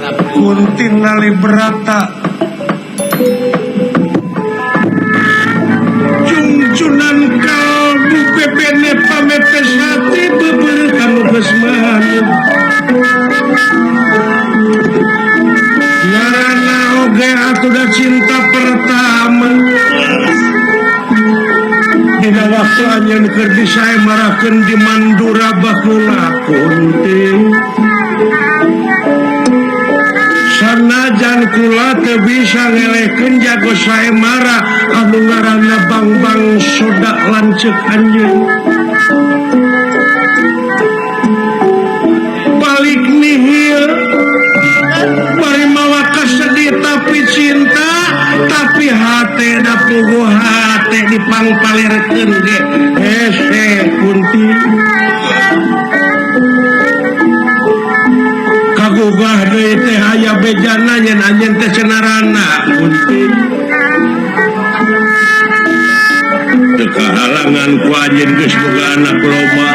Kunti Nalibrata Jungjunan kalbu bebene pamepes hati beber kanu geus manut Ngaranna oge atuh da cinta pertama Dina waktu anjeun keur disaemarakeun di Mandura baheula Kunti Sanajan kula teu bisa ngelekeun jago saemara anu ngaranna Bangbang Soda lanceuk anjeun Balik nihil bari mawa kasedih tapi cinta tapi hate da puguh hate dipangpalirkeun ge hese Kunti kagugah deui teh aya bejana nyen anjeun teh cenarana Kunti teu kahalangan ku anjeun geus boga anak loba.